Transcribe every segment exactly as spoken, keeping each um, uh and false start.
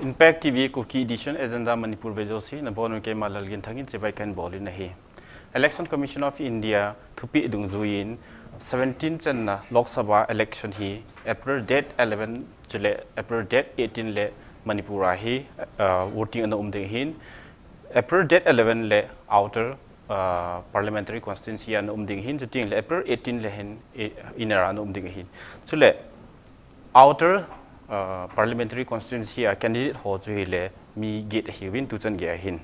Impact T V Kuki Edition Agenda Manipur vei jouse nabonun keima Lalginthang in chibai kahin bol in ahi. Election Commission of India thupeh dungjuiyin seventeen channa Lok Sabha election hi April date eleven chule April date eighteen le Manipur a hi, uh, voting ana um ding ahin, April date eleven le outer, uh, parliamentary constituency ana um ding ahin, chuting le April eighteen le hin, eh, inner ana um ding ahin. Chule outer, uh, parliamentary constituency a candidate ho chu hile mi get ahiuvin tuchan gei ahin.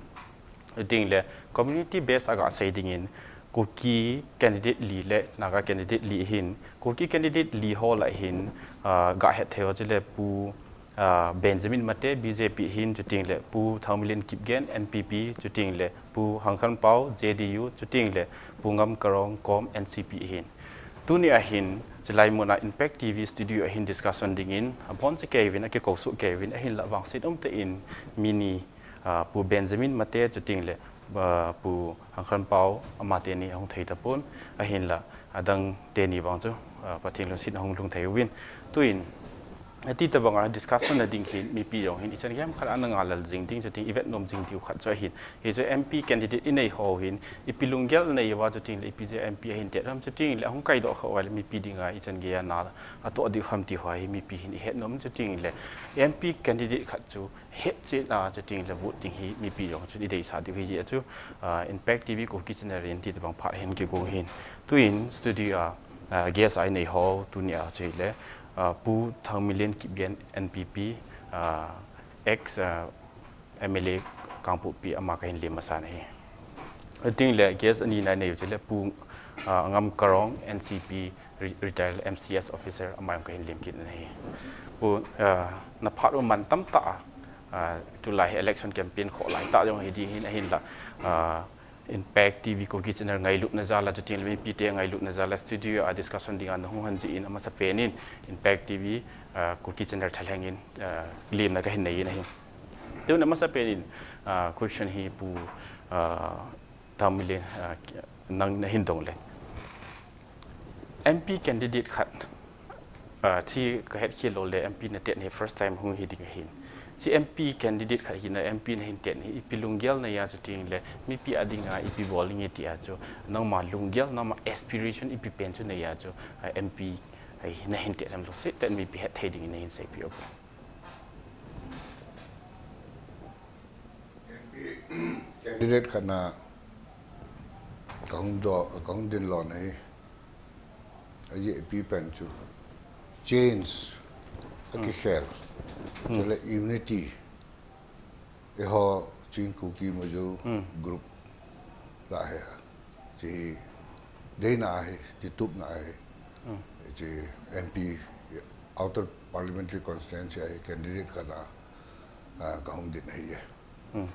Chuting le community base a gasei dingin Kuki candidate li le Naga candidate li ahin. Kuki candidate li ho lah hin, uh, gahet thei ho chu le Pu, uh, Benjamin Mate B J P ahin, chuting le Pu Thangminlen Kipgen N P P, chuting le Pu Hangkhanpao J D U, chuting le Pu Ngamkarong KOM N C P ahin. Tuni ahin, chilai muna Impact T V studio ahin discussion dingin, abon che keivin, akikou soh keivin, ahinla vangset umtah in mi ni, ah, Pu Benjamin Mate chuting le, ah, Pu Hangkhanpao amateni ahung thei tapon, ahinla adang teni vang chu, ah, Pathen lungset ahung lhung thei uvin. Tuin, ati tabanga discussion na ding hin, mipi jong hin, ichan gei ham khat ana ngalal jing ding, chuting ivet nom jing diu khat chu ahin. Hichu M P candidate inei ho hin, ipi lunggel nei uva chuting le, ipi jeh a M P ahin tet ham chuting le, ahung kaidoh kha uva le, mipi dinga ichan gei a na atoh diu ham ti ho hi, mipi hin ihet nom chuting le, M P candidate khat chu hetchet a chuting le vote ding hi mipi jong chun ideisah diu ahi jeh a chu, ah, Impact T V Kuki channel in ti tabang phat hin kigong hin. Tuin studio a, ah, guest a inei ho tuni a chu hile, ah, Pu Thangminlen Kipgen N P P, ah, ex, ah, M L A Kangpokpi ama kahin lem masa ahi. Chuting le guest ani na inei u chu le Pu, ah, Ngamkarong N C P re-, retired M C S officer ama jong kahin lem kit ahi. Pu, ah, naphat u man tamtah, ah, tulai hi election campaign khoh lai tah jong hi ding hin ahinla, ah, Impact T V Kuki channel ngailutna jal a chuting le mipite ngailutna jal a studio a discussion dinga nahung han jih in amasapen in Impact T V, ah, Kuki channel thalheng in, ah, lemna kahin nei in ahi. Tun amasapen in, ah, question hi Pu, ah, Thangminlen, ah, nang nahin dong le. M P candidate khat, ah, chi kahet khel lou le M P natet hi first time hung hi ding ahin. Chi M P candidate khat hina M P nahin tet hi ipi lunggel neiya chuting le mipi a dinga ipi bol nge tia chu nangma lunggel nangma aspiration ipi pen chu neiya chu, ah, M P, ah, nahin tet ham lungset tah in mipi hetthei ding nahin seipeh u. M P candidate khat na kahung do, kahung din lou na hi. Ajeh ipi pen chu change, akikhel. Chule unity. Eiho Chin Kuki Mizo group lah hi. Chi hi deina ahi, chi tupna ahi. Chi M P, Outer Parliamentary Constituency ahi candidate khat na, ah, kahung din ahi e.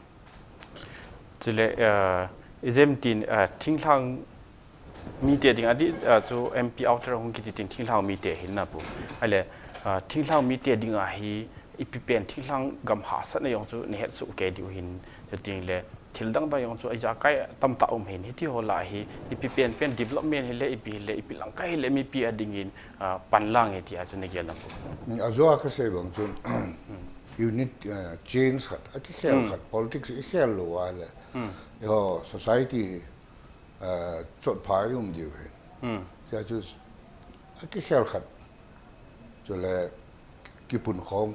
Chule, ah, ijemtin, ah, thinglhang mite ding a di, ah, chu M P outer hung kiti ting thinglhang mite hin na pu. Ahile, ah, thinglhang mite dinga hi ipi pen thinglhang gam hahsatna jong chu nahet soh kei diu hin, chuting le thil dang dang jong chu ijakai tamtah um hin, hiti ho lah hi ipi pen pen development hile ipi hile ipi lamkai hile mipi a dingin, ah, panlang e tia chu nagel na pu. Ajo a kasei bang chun unit, ah, change khat, akikhel khat, politics ikhel lou a le. Eiho society hi, ah, chotpha i um diu hin. Tia chu akikhel khat. Chule kipunkhom.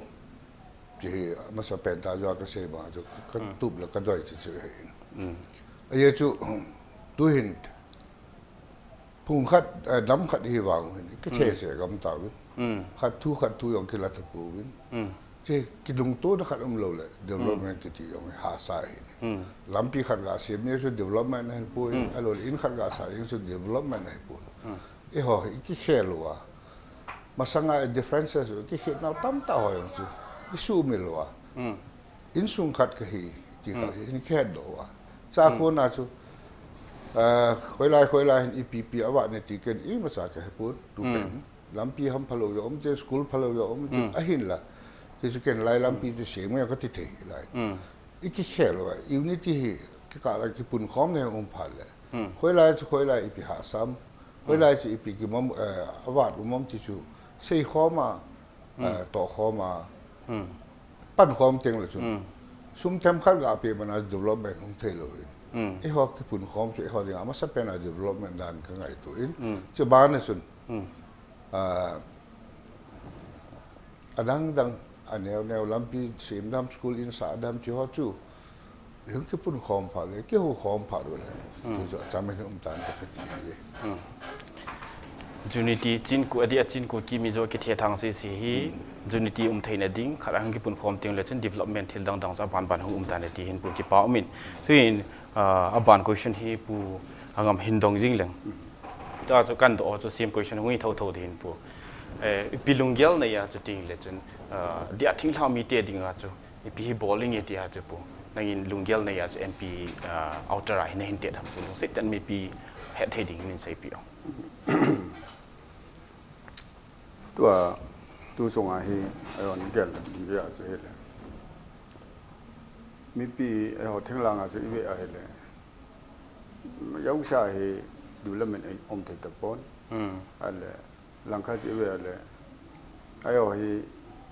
Chi hi amasapen tah ajo a kasei bang chu ka, katup le kadoi chu chu ahi. Ajeh chu, tuhin, phung khat, eh, dam khat hi vang hin, kithese gam tauvin. Khat thu, khat thu jong kila tapouvin. Chi kilungtona khat umlou le, development kiti jong hi hahsa hin. Lampi khat gasem ni chu development ahipoi, alou le in khat gasa jeng chu development ahipoi. Eiho hi kikhel uva. Masanga differences, kikhetnau tamtah ho jong chu isuhmil uva. Insung khat kahi, ti khat hi, hin kihetdoh uva. Cha khona chu, ah, hoilai, hoilai hin ipi pi avat ne ti ken imacha kahepon, tupen. Lampi ham phalou jong um tin, school phalou jong um tin, ahinla. Ti chu ken lai lampi chu sem nge kati thei lai. Ikikhel uva, unity hi, kikah la kipunkhom na um phat le. Hoilai chu hoilai ipi hahsam, hoilai chu ipi kimom, eh, avat um am ti chu seikhom a, eh, tohkhom a. pankhom teng le chun. Hmm. Sum themkhat ga pe mana development hung thei lou in. Hmm. Eiho kipunkhom chu eiho dinga masapen a development dan ka ngaito in. Hmm. Chu bana chun. Hmm. Ah, adang dang, aneo neo lampi, sem dam, school in sa dam, ti ho chu. Hung kipunkhom phat le, kihukhom phat le. Hmm. Chu chu, achamin um tan ka ti. Hmm. Unity, Chin Ku, adia Chin Kuki Mizo kithethang sese hi, hmm, unity um theina ding, khat a hung kipunkhom teng le chun development thil dang dang chu aban ban hung um tan ti hin Pu kipa umin. Tuin, ah, aban question hi Pu Angam hin dong jing leng. Hmm. Tua chu kan doh chu same question hung hi thotho ding hin Pu. Eh, ipi lunggel nei a chu teng le chun, ah, dia thinglhang mite dinga chu, ipi hi bol inge tia chu Pu. Nangin lunggel nei a chu M P, ah, outer a hin nahin tet ham Pu. Lungset tah in mipi hethei ding hin seipeh o. Tua, tu chunga hi, ayon gel, gel chu hile. Mipi, eiho thinglhang a chu ive a hile. Jousa hi development ei um thei tapon. Hmm. Ale, langkhat chu ive ale. Eiho hi,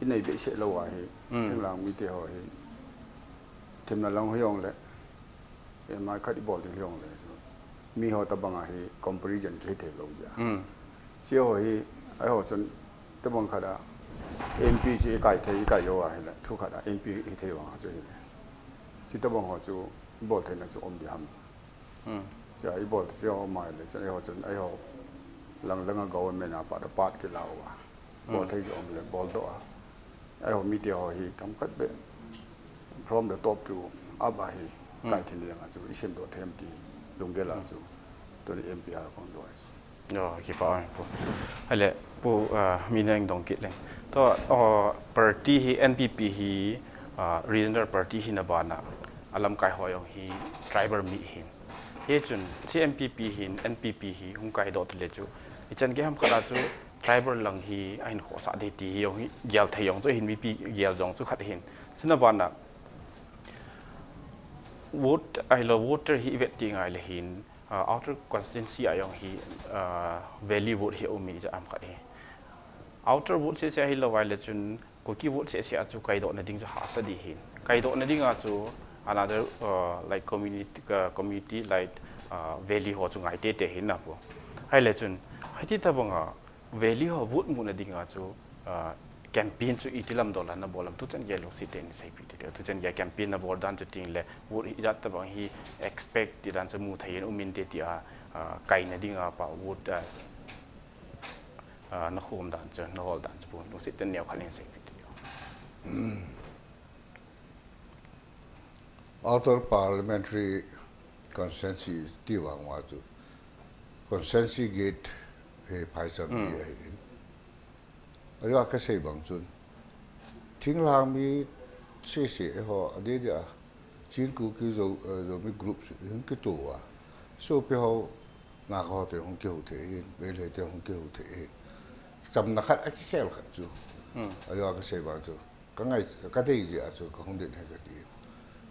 inei behseh lou a hi. Hmm. Thinglhang mite ho hi. Themna lang ho jong le. Ema khat ibol ding jong le. Miho tabang a hi comparison kithei lou ja. Hmm. Hiche ho hi, eiho chun tabang khat a M P chu ikai thei, ikai jou a hile. Thu khat a M P hithei vang chu hile. Hiche tabang ho chu ibol theina chu um ding ham. Hmm. Hiche a ibol thei chu um a hile, chun eiho chun, eiho lang lang a government a pat a pat kila uva. Bol, hmm, thei chu um le, bol doh a. Eiho mite ho hi, themkhat beh, from the top to up a hi, hmm, kai thei ding a chu, isemdoh them ti, lunggel a chu, hmm, tuni M P a kong doh a chu. Yo, kipa oi, Pu. Hale, Pu, ah, mi neng dong kit leng. To, oh, party hi, N P P hi, ah, regional party hina bana, alamkai ho jong hi, tribal mi hin. Hichun, hiche N P P hin, N P P hi, hung kaidoh tile chu. Ichan gei ham khat a chu, tribal lang hi, ahin khohsah ding ti hi, jong hi, gel thei jong chu, hin mipi gel jong chu khat hin. Chuna bana, vote, ahilou voter hi ivet ding ahile hin, ah, outer constituency a jong hi, ah, value vote hi um ijat ham khat hi. Outer vote sese ahilou ahile chun, Kuki vote sese a chu kaidohna ding chu hahsa ding hin. Kaidohna ding a chu another, uh, like community, uh, community like, uh, value ho chu ngai teitei hin na Pu. Ahile chun, hiti tabang a value ho vote muna ding a chu, uh, campaign chu iti lam dola nabol lam tuchan gei lungset tah in seipeh tite. Tuchan gei campaign nabol dan chu teng le vote ijat tabang hi expect ti dan chu mu thei in um inte tia, uh, kaina ding a pa vote, uh, Ah, nakhom dan chu, nahol dan chu Pu, lungset tah in neokhat in seipeh tite. Outer Parliamentary Constituency ti vang uva chu, constituency gate hi phaicham hi, hmm, ahin. Ajeh a kasei bang chun, thinglhang mi sese eiho, adeh deh a, Chin Kuki Zo, eh, Zomi group chu, hung kitoh uva. Sopi ho, Naga ho te hung kihou thei hin, Meitei te hung kihou thei hin. Chamna khat a kikhel khat chu. Hmm. Ajeh a kasei bang chu. Ka ngai, ka dei jeh a chu, ka hung din ahi kati.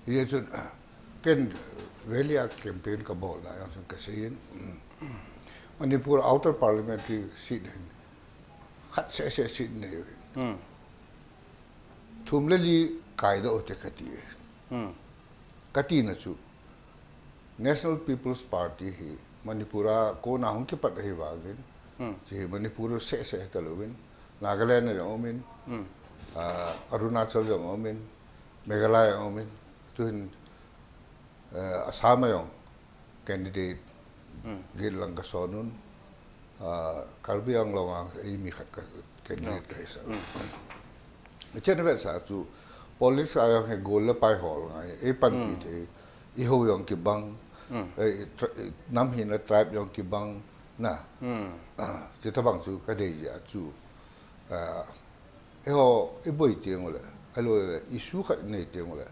Hijeh chun, ken Valley a campaign ka bolna jong chun kasei in. Manipur Outer Parliamentary seat hin. Khat seh seh seat nei uvin. Hmm. Thum le li kaidoh ute kati. Hmm. Katina chu. National People's Party hi Manipur a kona hung kipat ahi vangin. Hmm. Hiche hi Manipur seh seh hita louvin. Nagaland a jong umin. Hmm. Ah, Arunachal jong umin. Meghalaya jong umin. Tuhin, eh, Assam a jong candidate, hmm, gate lang kasonun. Ah, Karbi Anglong a eimi khat ka candidate, okay, kahisah. Hmm. Hichen vetsah chu politics a jong hi gol le pai hol ngai, eipanpi, hmm, thei, ihou jong kibang, hmm, eh, tra-, eh, nam hina tribe jong kibang na. Hmm. Ah, hiche tabang chu kadei jeh a chu. Ah, eiho, iboi teng ule, ahilou le, issue khat inei teng ule.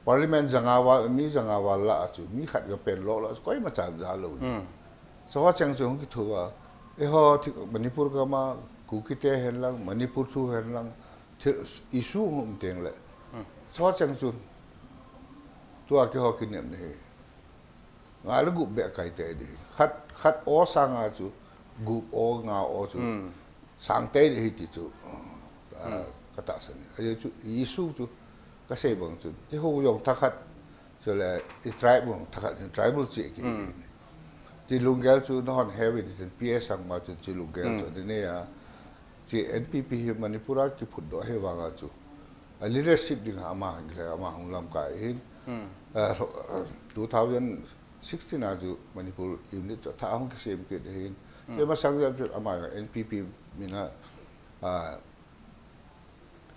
Parliament janga val, mi janga val lah a chu, mi khat ga pen lou lah a chu, koima chan ja lou. Hmm. Chuho cheng chu hung kitho uva, eiho thi, Manipur gam a, Kuki te hen lang, Manipur thu hen lang, thi, issue hung um teng le. Hmm. Chuho cheng chu, tua keiho kinepna hi. Nga le gup beh kai tei ding. Khat, khat o sanga chu, gup o nga o chu. Hmm. Sang tei ding ahi ti chu. Ah, hmm, ka tahsan. Ahi chu issue chu kasei bang chun, i ho jong thakhat, chule i tribe jong thakhat, tribal chi ki. Hmm. Chi lunggel chu nahon hevin tin P A Sangma chun chi lunggel chu ni nei a. Chi N P P hi Manipur a kiphut doh hi vanga chu a leadership ding ama hang le ama hung lamkai hin. Hmm. Ah, two thousand sixteen a chu Manipur unit chu tha hung kisem kit hin. Hmm. Chi masang jam chu ama N P P mina, ah,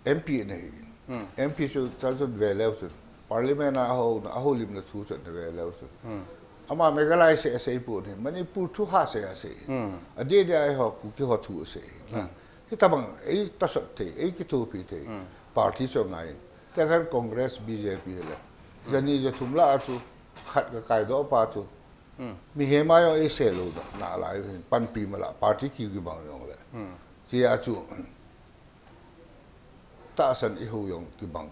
M P na hi. Hmm. M P chu chal chun ve leu chun. Parliament a ho, a ho lim na thu chun na ve leu chun. Hmm. Ama Meghalaya se se pu ni Manipur thu ha se se. Hmm. A de de ai ho Kuki ho thu se. Hmm. Hi tabang ei ta sot thei, ei ki thu pi thei. Hmm. Party chu ngai. Te khan Congress B J P le. Hmm. Jani ja thum la chu khat ka kai do pa chu. Hmm. Mi he ma yo ei se lo na lai hin pan pi ma la party ki ki bang yong le. Hmm. Chi a chu tahsan i ho jong kibang.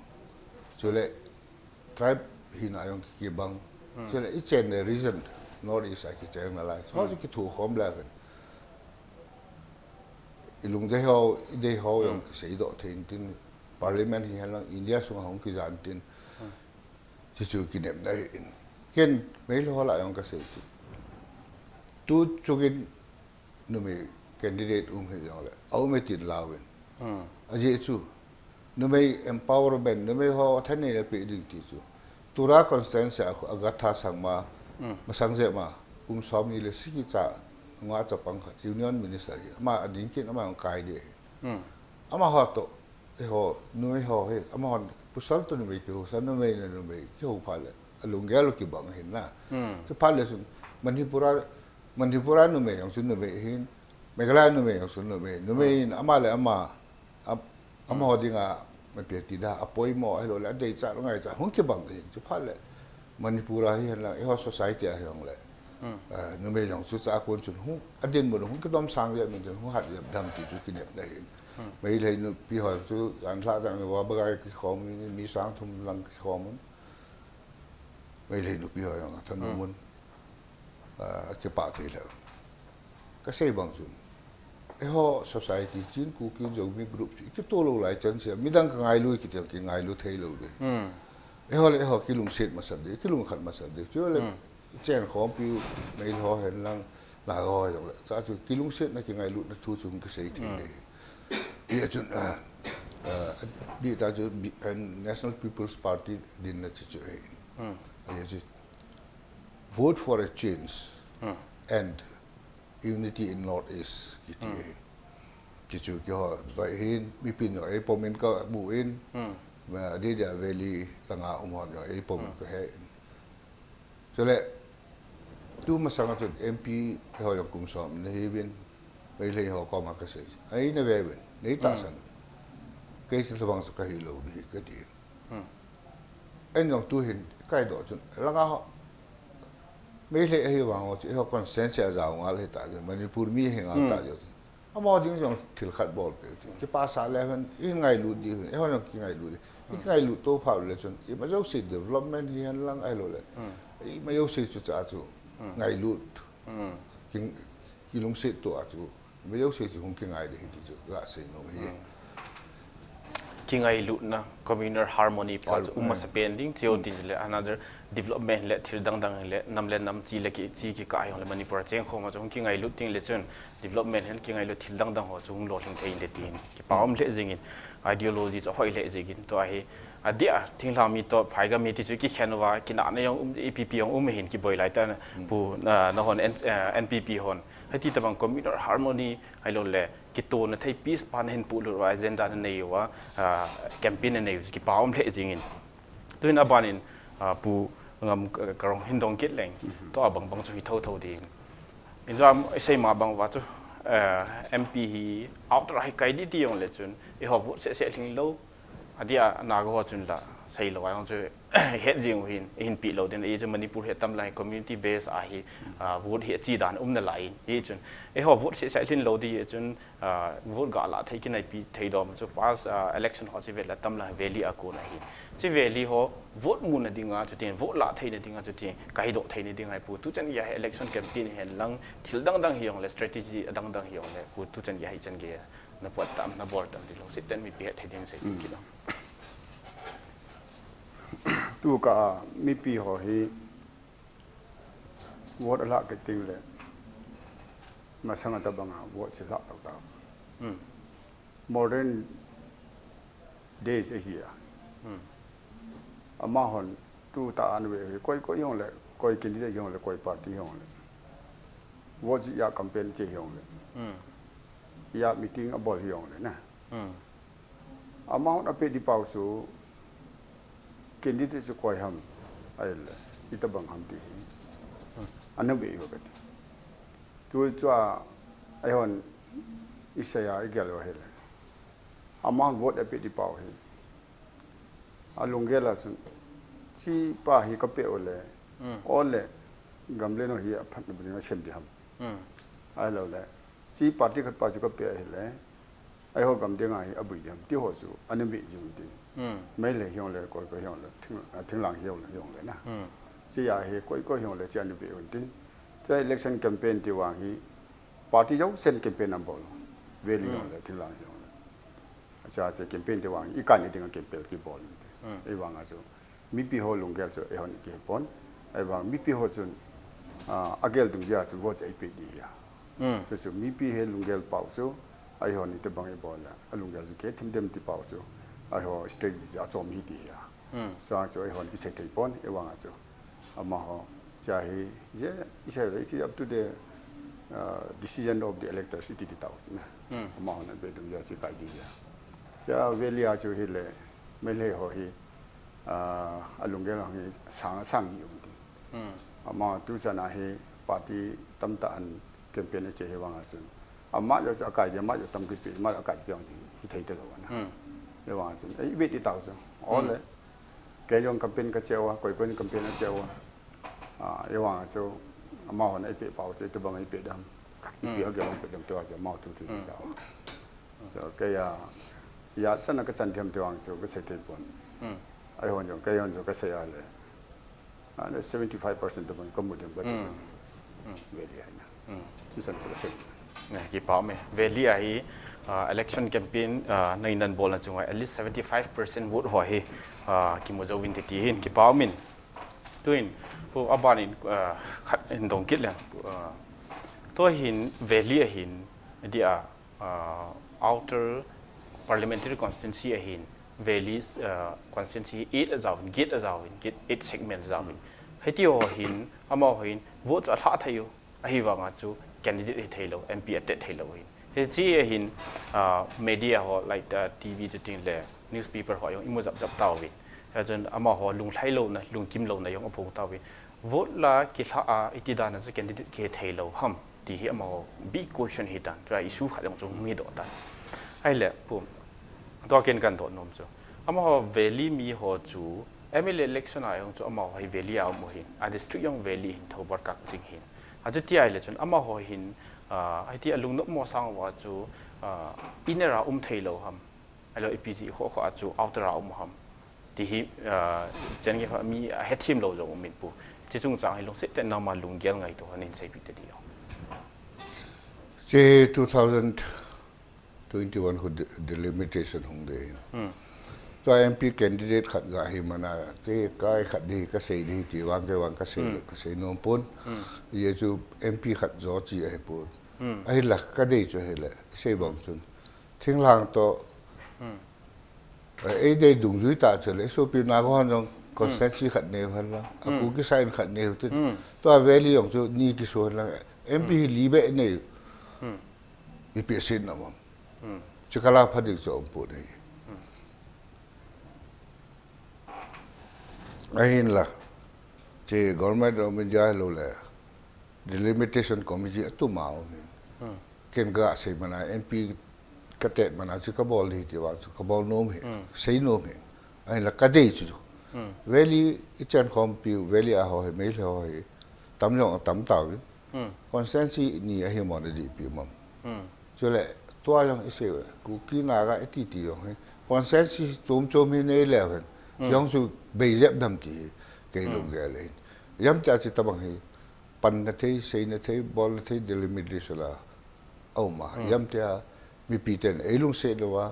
Chule tribe hina jong kibang. Hmm. Chule i chen le region North East a kichen na lai. Chu chu kithu khom le ven. I lungdei ho, i dei ho jong kisei doh thei in tin parliament hi hen lang India sunga hung kijan tin. Hmm. Chu chu kinepna hi in. Ken Meilhei ho la jong kasei chu. Tu chungin numei candidate um hi jong le, a um e tin lauvin. Hmm. A jeh chu, numei empowerment, numei ho thaneina pe ding ti chu. Tura constituency a, a Gatha Sangma, hmm, masang jep ma, kum som ni le sagi cha, nga chapang khat, Union Minister hi, ama a ding kin, ama ang kai de. Hmm. Ama ho to, Eiho, numei ho hi, amahon pasal toh numei kiho sa, numei na numei kiho phat le, a lunggel u kibang hin na. Hmm. Chu phat le chun, Manipur a, Manipur a numei jong chu numei hin, Meghalaya numei jong chu numei, numei in ama le ama, a, amaho dinga, mapi ti da, a poimo, ahilou le, a deichat, a ngaichat, hung kibang hin, chu phat le, Manipur a hi hen lang, eiho society a hi hung le. Hmm. Eh, numei jong chu cha kon chun hung, a dinmun hung kidom sang jep min chun hung hat jep dam ti chu kinepna hin. Hmm. Meilhei nupi ho chu an hla dang va bagai kikhom, mi sang thum lang kikhom un. Meilhei nupi ho jong a thanom un. Hmm. Ah, kipah thei le. Kasei bang chun, eiho society Chin, Kuki, Zomi group chu, i kitoh lou lai chan sia, midang ka ngailu, i kiti, kingailu thei lou ding. Hmm. Eiho le eiho kilungset masat ding, kilungkhat masat ding. Chu le, hmm, i chen khompi u, Meilhei ho hen lang, Naga ho jong le. Cha chu, kilungsetna, kingailutna thu chu hung kisei thei le. Hmm. Hia chun, ah, ah, di ta chu, bi-, ah, National People's Party dinna chu chu e. Hmm. Hia chu, vote for a change, hmm, and unity in North East, kiti, hmm, e. Ti chu keiho, tua hin, mipin jong ei pom in kamu in, hmm, ma, Didia Valley langa um hon jong ei pom in, hmm, kahe in. Chule, tu masanga chun M P ho jong kum som nahiuvin, Meilhei ho koma kasei. Ei nave uvin, nei tahsan. Hmm. Kei chu tabang chu kahi lou ding, kati. Hmm. Ei jong tu hin, kaidoh chun, langa ho, Meilhei ahi vang ho chu, eiho constituency a jao ngal hita jeh, Manipur mi ahi ngal ta jeh. Hmm. Amaho ding jong thil khat bol pe. Kipah sah le hen, i ngailut ding hen, eiho jong kingailut ding. I, hmm, kingailut to phat le chun, ima jouse development hi hen lang ahilou le. Hmm. Ima jouse chu cha chu, hmm, ngailut. Hmm. Ki, kilungset to a chu. Ima jouse chu hung kingai ding hi ti chu, kasei nom hi. Hmm. Kingailutna, communal harmony pa chu, um, eh, masapen ding, chu, hmm, tin le, another development le, thil dang dang le, nam le nam chi le ki, chi kikah jong le, Manipur a cheng khom a chu, hung kingailut ding le chun, development hen kingailut thil dang dang ho chu hung lolhing thei inte tin. Kipa, hmm, um lheh jingin, ideology chu ahoi lheh jingin, tua hi, adia, thinglhang mi toh, phaigam mi ti chu kikhen uva, kinahna jong um, ipi pi jong um hin kiboi lai ta, hmm, pu, ah, nahon N-, ah, N P P hon. Hiti tabang communal harmony, ahilou le, kitona thei peace pa nahin pulut uva, agenda nanei uva, ah, campaign nanei uva, kipa um lheh jingin. Tuin aban in, ah, Pu Ngam, ah, karong hin dong kit leng. Mhm. Tua bang bang chu hi thotho ding. Injam isei ma bang uva chu, ah, M P hi outer a hi kai ding ti jong le chun, eiho vote seh seh lhing lou. Adia Naga ho chun la, sei lou a jong chu, het jing u hin, eihin pe lou ding, ei chu Manipur hi atam lai community base a hi, ah, vote hi achi dan um nalai in, hichun. Eiho vote seh seh lhin lou ding, hichun, ah, vote ga la thei kinaipi thei dom chu past, ah, election ho chu vet le tam la Valley a kon ahi. Chu Valley ho vote muna dinga, chutin vote la theina dinga, chutin kaidoh theina dinga hi pu tuchan gei a hi election campaign hi hen lang thil dang dang hi jong le strategy adang dang hi jong le pu tuchan gei a hi chan gei a Na pot tam, na bol tam ti lungset ten mipi het thei ding sei kit am. Tu ka mipi ho hi vote alah kit ding le masang a tabang a vote si lah lou ta. Hmm. Modern days ahi a. Hmm. Amahon tu ta an ve hi koi koi hong le, koi candidate hong le, koi party hong le. Vote si ya campaign che hong le. Hmm. Ya meeting a bol hong le na. Hmm. Amahon a pe di pau su candidate chu koi ham, ahile, itabang ham ti hi. Hmm. Ana ve ho kati. Tu chu a, eihon, isei a, igel ho hile. Amahon vote a pe di pau hi. A lunggel a chun, chi pa hi ka pe o le, hmm, o le, gam le no hi a phat na bring a sem di ham. Hmm. Ahilou le, chi party khat pa chu ka pe ahile, Eiho gam dinga hi abui diam, ti ho chu, ana ve jing tin. Hmm. Meitei hiong le, koi koi hiong le, thing, ah, thinglhang hiong le, hiong le na. Hmm. Chi a hi, koi koi hiong le, chi ana ve un tin. Chi election campaign ti vang hi, party jousen campaign ana bol. Valley hiong le, thinglhang hiong le. Acha, chi campaign ti vang hi, i kan ni dinga campaign kibol un tin. Hmm. Ei vang a chu. Mipi ho lunggel chu eihon i kihepon. Ahivang mipi ho chun, ah, agel dungjuia chun vote chu eipeh ding ahi. Hmm. Chu chu mipi he lunggel pau chu, eihon itobang ibol a, alunggel chu kihethim dem ti pau chu, eiho strategy chu achom hi ding ahi. Hmm. Chuang chu eihon kisei thei pon, eivang a chu. Amaho, chia hi, je, isei le, it is up to the, uh, decision of the electors, iti ti tau chu na. Hmm. Amahon abeh dungjuia chu kai ding ahi. Chia Valley a chu hile, Meitei ho hi, ah, alunggel hi sang, sang ji un ti. Hmm. Ama tu chan a hi party tamtah in campaign ache hi vang a chun. Ama jo chu akai dia, ama jo tam kipe, ama jo akai dia hi thei talou na. Hmm. Hi vang a chun. Ei, ve ti tau chu. Hmm. Ole. Kei jong campaign kache uva, koi koi in campaign ache uva. Ah, hi vang a chu. Amahon eipeh pau chu, itobang eipeh dam. Ipi, hmm, agel a pe dam tua chu, amaho thu thu, hmm, tau. So, kei a, ya chan a kachan thiam ti vang chu kasei thei pon. Hmm. Eihon jong, kei hon jong kasei a le. A le seventy five percent tobang kamu dem kati. Hmm. Hmm. Valley a hi na. Hmm. Ti chan chu kasei. Ne, kipa um e. Valley a hi, ah, election campaign, ah, nei nan bol na chunga at least seventy five percent vote ho hi, ah, kimu jou vin ti ti hin kipa um in. Tuin, pu aban in, ah, khat hin dong kit leng, ah, tua hin Valley a hin, dia, ah, Outer Parliamentary Constituency a hin, Valley, ah, Constituency eight a jaovin, gate a jaovin, gate eight segment a jaovin. Hiti ho hin, amaho hin, vote chu alha thei u, ahivang a chu candidate hi thei lou, M P atet thei lou hin. Hiche a hin, ah, media ho, like, ah, T V chuting le, newspaper ho jong imu jap jap tauvin. Hichun amaho lunglhai louna, lungkim louna jong aphong tauvin. Vote la kilha a, iti dan a chu candidate kihe thei lou ham, ti hi amaho big question hi tan. Chua issue khat jong chu hung hi doh tan. Ahile, pu, tua ken kahin doh nom chu. Amaho Valley mi ho chu, M L A election a jong chu amaho hi Valley a um u hin. A district jong Valley hin, Thoubal Kakching hin. Achuti ahile chun, amaho hin, ah, hiti alungnop mo sang uva chu, ah, inner a um thei lou ham. Ahilou ipi jeh kho kho a chu outer a um ham. Ti hi, ah, chen nge kha mi ahethem lou jong um in pu. Hiche chungchang hi lungset tah in nangma lunggel ngaito ho nahin seipeh ta diu. Hiche two thousand twenty-one khu de-, delimitation hung ding ahin. Hmm. Tua M P candidate khat ga hi mana, hiche kai khat ding kasei ding ti vang kei vang kasei, hmm, lou, kasei nom pon. Hmm. Hiche chu M P khat jo chu ahipon. Hmm. Ahinla kadei chu hile, sei bang chun. Thinglhang toh, hmm, eh, eidei dungjui tah chule, sopi Naga hon jong, hmm, constituency khat neiu hen lang, a, hmm, Kuki side khat neiu tin. Hmm. Tua Valley jong chu ni kisu hen lang, M P, hmm, hi li beh neiu. Hmm. Ipi sin na mong. Hmm. Chu kala pha ding chu umpon ahi. Hmm. Ahinla, hiche Government of India hilou le, Delimitation Committee atum a um in. Hmm. Ken kasei mana M P katet mana chu kabol ding ti vang chu kabol nom ahi. Hmm. Sei nom ahi. Ahinla kadei chu chu. Hmm. Valley ichan khompiu, Valley a ho hi, Meitei ho hi. Tam jong atam tauvin. Hmm. Constituency ni ahi mo na dih pi mom. Hmm. Chule, tua jong isei u, Kuki Naga iti ti jong hi. Constituency chom chom hi nei leu hen. Hmm. Jong chu bei jep dam ti hi. Kei, hmm, lunggel ahin. Jam tia chu tabang hi. Panna thei, seina thei, bolna thei, delimitation la. Aum a. Hmm. Jam tia, mipi ten eilungset lou a,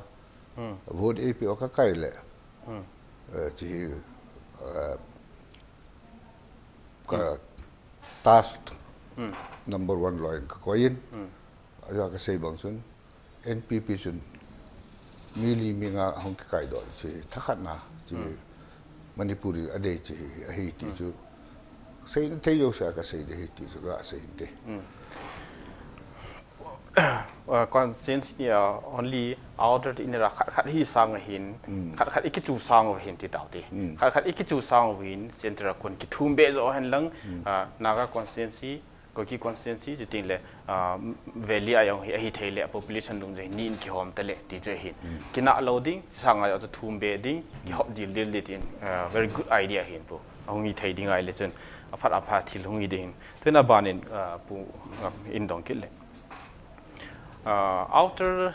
vote eipeh uva kakai le, eh, chi, eh, ka task number one loi in kakoi in, ajeh a kasei bang chun, N P P chun mi li mi nga ahung kikaidoh chi thakhatna chi Manipur in adei chi ahi ti chu seina thei jousea kasei ding ahi ti chu kasei inte. Uh, constituency ni a only outer ti inera khat khat hi sang ahin, khat khat ikichu sang uva hin ti tau ti. Khat khat ikichu sang uva hin, center a kon kithum be jo hen lang, uh, Naga constituency, Kuki constituency, chuting le, uh, Valley a jong hi ahi thei le, population dungjuiya hi ni in kihom ta le, ti chu ahin. Kinah lou ding, sanga jong chu thum be ding, kihop dil dil ding tin, uh, very good idea ahin pu. Ahung hi thei ding ahile chun, aphat apha thil hung hi ding hin. Tuna ban in, uh, pu, uh, in dong kit le. Uh, outer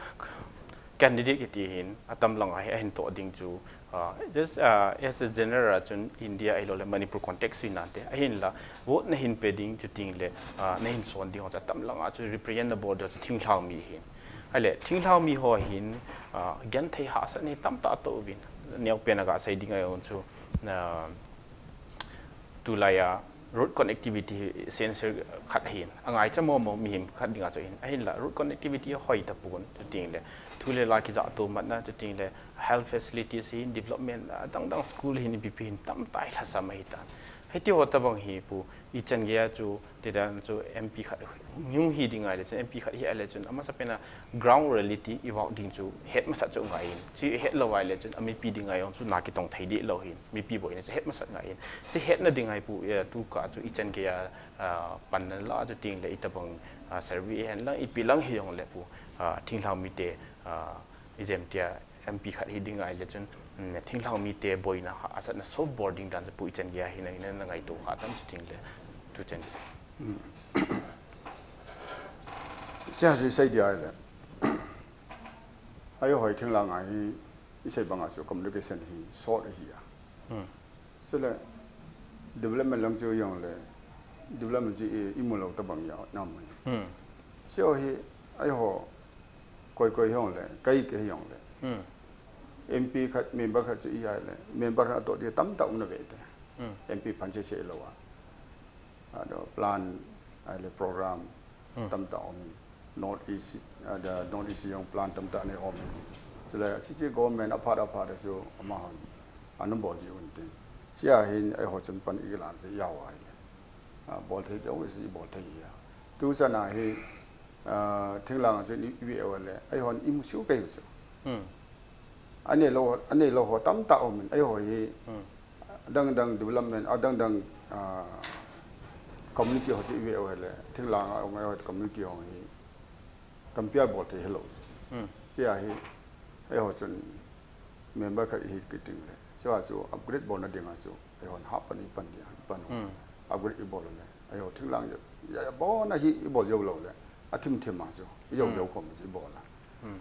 candidate kiti hin, atam lang a hi ahin toh ding chu, uh, just, uh, as a general chun India ahilou le Manipur context hi nante. Ahinla, vote nahin pe ding chuting le, uh, nahin son ding ho chu atam lang a chu represent na bol ding chu thinglhang mi hin. Ahile, thinglhang mi ho hin, uh, genthei hahsatna tamtah atoh uvin. Neopen a kasei ding ahi chu, uh, tulai a road connectivity sensor khat ahin, angaicha momo mihem khat dinga chu ahin, ahinla road connectivity hoi tapon, chuting le thu le la kijah toh matna, chuting le health facilities hin, development, adang dang school hin, ipi ipi hin tamtah i lhasam ahitan. Hiti ho tabang hi pu, ichan geiya chu, tidan chu M P khat hung hi ding ahile chun, M P khat hi ahile chun, amasapen a ground reality i vah ding chu het masat chu ngai in. Chu het lou ahile chun, amipi dinga jong chu na kitong thei dih lou hin. Mipi boina chu het masat ngai in. Chu hetna ding ahi pu, eh, tu kah chu ichan geiya, ah, panna la chuting le itabang, ah, survey hen lang, ipi lang hi jong le pu, ah, thinglhang mite, ah, ijemtia M P khat hi ding ahile chun, um, thinglhang mite boina hahsatna solve bol ding dan chu pu ichan geiya hi na, na, na ngaito kha tam chuting le tu chan. Sia chu isei dia ahile. Ahi hoi thinglhang a hi, isei banga chu communication hi short ahi a. Chule development lang chu jong le, development chu i, imu lou tabang jao nam mai. Chu hi, ahi ho, koi koi jong le, kai kai jong le. M P khat, member khat chu i ahile, member khat atoh ding tamtah um na ve te. M P phan che che lou a. Ado plan, ahile program, tamtah um in. North East, ada North East jong plan tamtah nei um in. Chule, state government aphat aphat chu amahon ana bol ji un tin. Sia hin ahi ho chun pan i la ji jao ahile. Ah, bol thei deu si bol thei a. Tu chana hi, ah, thinglhang a chun i ve u le, ahi hon imu su kei u chu. Anei lou, anei lou ho tamtah um in, ahi ho hi, adang dang development, adang dang, ah, community ho chu i ve u le, thinglhang a um ahi ho community ho hi, compare bol thei hilou chu. Sia hi, ahi ho chun member khat hi kiting le, sia chu upgrade bolna dinga chu, ahi hon hah pan i pan dia, i pan u. Upgrade i bol le, ahi ho thinglhang ja, ja, ja, bona hi i bol jou lou le, athim thim a chu, i jou jou khom chu i bol a.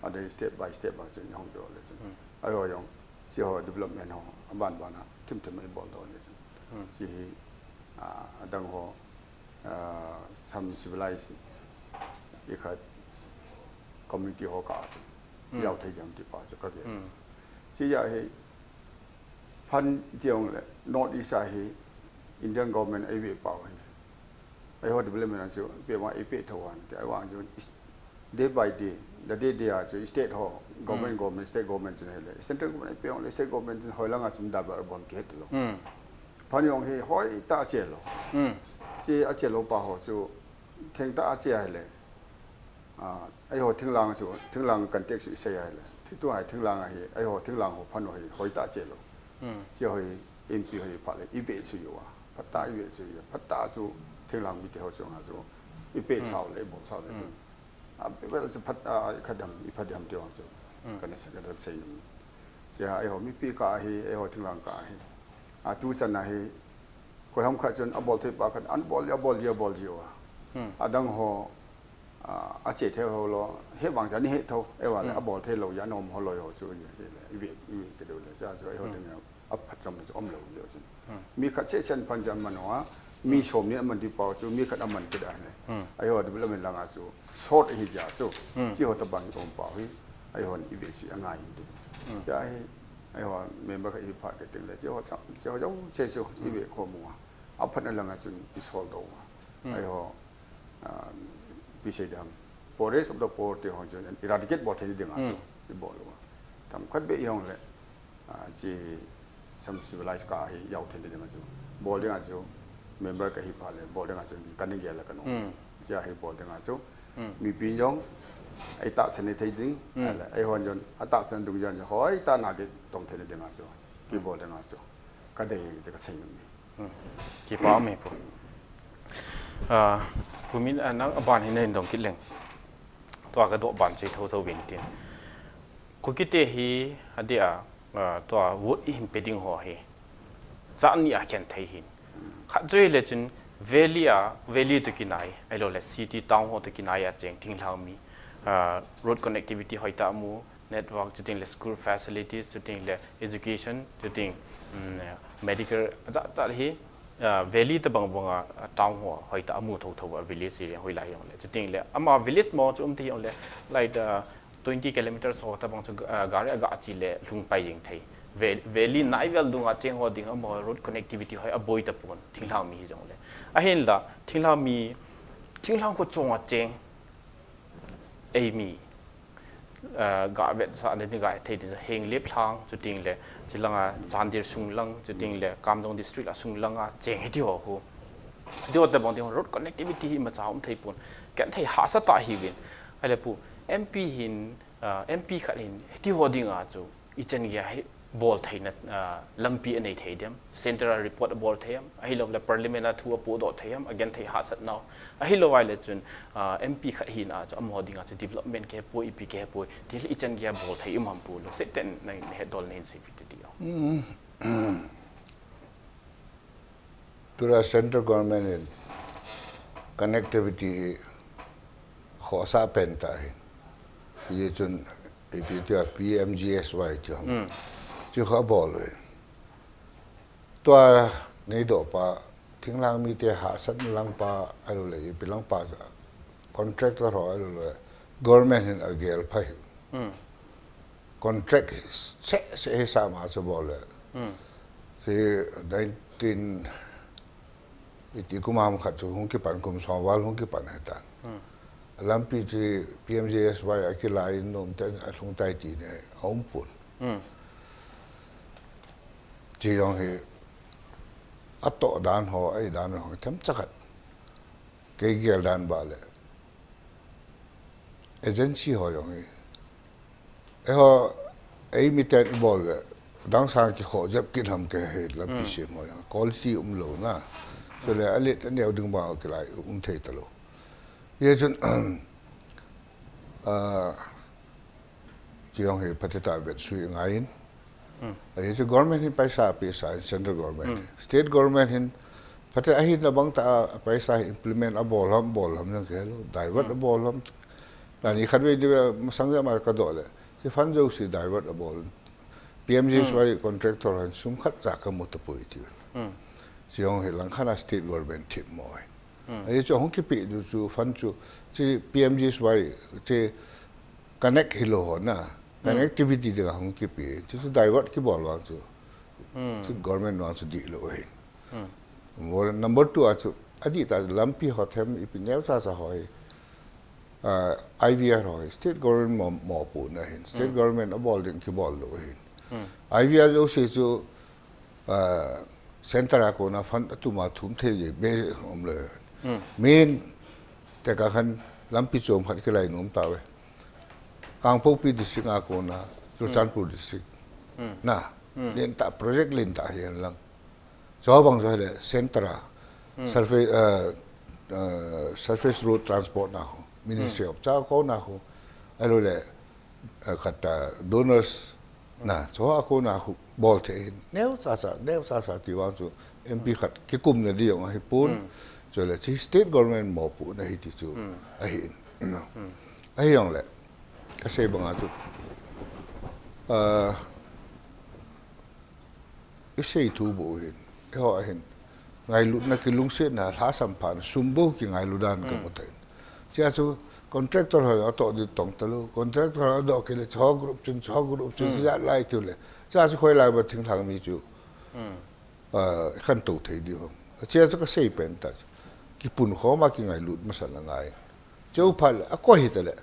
Adei step by step a chu i hong bol le chu. Ahi ho jong, sia ho development ho, aban ban a, thim thim a i bol doh le chu. Sia hi, ah, adang ho, ah, some civilized, i khat community ho kah chu. Jao thei diam ti pa chu ka gel. Sia hi, phan i ti jong le, North East a hi, Indian government ei ve pau hi. Ahi ho development a chu, pe vang ei pe tho han, ti ahi vang chu, is, day by day, the day day a chu, state ho, government, government, state government chu nei le, central government ei pe jong le, state government chu hoi lang a chun da ba bom ki het lou. Phan jong hi, hoi tah a che lou. Chu a che lou pa ho chu, theng tah a che ahile. Ah, ahi ho thinglhang chu, thinglhang context chu i sei ahile. Thi tu ahi thinglhang ahi, ahi ho thinglhang ho phan ho hi, hoi tah che lou. Chu ho hi, M P ho hi phat le, i ve chu yo a. Phat tah i ve chu yo. Phat tah chu, thinglhang mite ho chu nga chu. I pe sao le, i bol sao le chu. A, i ve chu phat, a, i kha diam, i phat diam ti ho chu. Kana sa, kana sei nom. Chu ahi ho, mipi kah ahi, ahi ho thinglhang kah ahi. A, tu chana hi, koi ham khat chun, abol thei pa khat, an bol, abol ji, abol ji o. Adang ho, Ah, ache thei ho lou, he vang cha ni he tho, e va le, abol thei lou, ya nom ho lou, ho chu, i ve, i ve, i ve, ke do le, cha chu, e ho teng, aphat chom chu, om lou, yo chu. Mi khat se chen phan cha man ho a, Mi som ni aman di pau chu, mi khat aman kit a ne. Hmm. Aiho development langa chu, short ahi jeh chu. Hmm. Chi ho tabang i um pau hi, aiho i ve si angai hin tu. Hmm. Chi ahi, aiho member khat i pha ke ting le, chi ho chang, chi ho jong che chu, i ve ko mu a. Aphat na langa chu, i sol do a. Hmm. Aiho, ah, pi sei dam. Poorest of the poor te ho chu, eradicate bol thei ding a chu, Hmm. i bol lo a. Tam khat be i hong le, Ah, chi some civilized ka hi yau thei ding a chu. Bol ding a chu. Member ka hi pha le, bol ding a chu. Ka ning gel la ka no. Hmm. Chi a hi bol ding a chu. Hmm. Mi pin jong, ei tahsan ni thei ding. Hmm. Ale, ei hon jong, a tahsan dung jong, hoi ta na ke tong thei ding a chu. Ki bol ding a chu. Ka dei te ka sei ni. Hmm. Kipa mi pu. Ah, Pu Min, ah, nang aban hin nei dong kit leng. Tua ka do ban chi tho tho vin tin. Kuki te hi, adia, ah, tua vote i hin pe ding ho hi. Cha ni a khen thei hin. Khat chu hi le chun valley a, valley to kinai, ahilou le city town ho to kinai a cheng thinglhang mi, ah, road connectivity hoi ta mu, network, chuting le school facilities, chuting le education, chuting, um, medical, ja, ja hi, ah, valley tabang bang a, ah, town ho hoi ta mu tho tho a village area hoi lai jong le. Chuting le, ama village mo chu um ti jong le, like, ah, twenty kilometers ho tabang chu, ah, gari aga chi le lhung pai jing thei. Ve-, valley nai vel dunga cheng ho ding amaho road connectivity hoi aboi tapon, thinglhang mi hi jong le. Ahin la, thinglhang mi, thinglhang kho chonga cheng, ei mi, ah, ga vetsah le ni ga thei din, Henglep lhang, chuting le, chilanga Chandel sung lang, chuting le, Kamjong district a sung langa cheng hiti ho khu. Hiti ho tabang ding road connectivity hi imacha um thei pon. Ken thei hahsa ta hi vin. Ahile pu, M P hin, ah, M P khat hin, hiti ho dinga chu, i chan gei a hi bol theina, ah, lampi anei thei dem. Central report abol thei am. Ahilou le parliament a thu apodoh thei am. Agen thei hahsat nau. Ahilou vai le chun, ah, M P khat hina chu, amaho dinga chu development ke poi, ipi ke poi. Til i chan gei a bol thei um ham pu. Lungset ten na, na hetdol na hin seipi te ti o. Mm. Tua central government in connectivity hi khohsah pen ta hin. Hijeh chun ipi tia P M G S Y ti ham. Hmm. Chu kha bol ve. Tua nei doh pa thinglhang mite hahsat lang pa ahilou le ipi lang pa contractor ho ahilou le government hin agel pha hi. Hmm. Contract se, se hi sa ma chu bol le. Hmm. Si nineteen eighty kum ham khat chu hung kipan kum som val hung kipan he tan. Hmm. Lampi chu P M G S Y a kilai in nom ten alhung tai ti ne aum pon. Hmm. Chi jong hi atoh dan ho, ei dan ho, themcha khat. Kei gel dan ba le. Agency ho jong hi. Eiho, ei miten i bol le. Dang sang kikhoh jep kit ham ke he lampi Hmm. sem ho jong. Quality umlou na. Chule alet aneo ding ba kilai um thei talou. Hijeh chun, ah, chi jong hi phatecha vetsui ngai in. Hmm. Ahi chu government hin paisa pesa in central government. Hmm. State government hin phatecha ahin abang ta a paisa hi implement abol ham, bol ham jong kihelo. Divert Hmm. abol ham. Tani khat vei di masang jama ka doh le. Chi fund jouse divert abol. P M G S Y Hmm. contractor hin sum khatcha kamu tapoi ti. Hmm. Chi jong hi langkhat a state government themmo hi. Hmm. Ahi chu hung kipe du chu fund chu chi P M G S Y chi connect hilou ho na. Hmm. Connectivity dinga hung kipe. Chu chu divert kibol vang chu. Hmm. Chu government vang chu dihlou ahi. Hmm. Mo number two a chu adih ta lampi ho them ipi neocha cha ho hi. Ah, I V R ho hi. State government mo, mopohna ahin. State Hmm. government abol ding kibol lou ahin. Hmm. I V R jouse chu ah, center a kona fund atuma thum thei jeh be um le. Hmm. Main tekah khan lampi chom khat kilai nom tauve. Kangpokpi district a kona, Churachandpur district. Hmm. Na, Hmm. lentah project lentah hi hen lang. Chu bang chu hile center a, Hmm. surface, ah, ah, surface road transport na ho, Ministry Hmm. of Cha kona ho, ahilou le, ah, khat, ah, donors na, Hmm. chu a kona ho bol thei hin. Neocha cha, neocha cha ti vang chu M P khat kikumna di jong ahi pon. Hmm. Chule chi state government mopohna hi ti chu Hmm. ahi in. Hmm. Ahi jong le, kasei banga chu, ah, i sei thu bou hin, eiho ahin, ngailutna kilungsetna lhasam phat sum bou kingailu dan ka mu thei. Chia chu contractor ho atoh di tong talou, contractor ho adoh kit le cho group chun cho group chun kijat lai tiu le. Chia chu khoi lai ba thinglhang mi chu ah, khantou thei di ho. Chia chu ka sei pen ta chu. Kipun khom a kingailut masat na ngai. Cheu phat le, akoi hi ta le.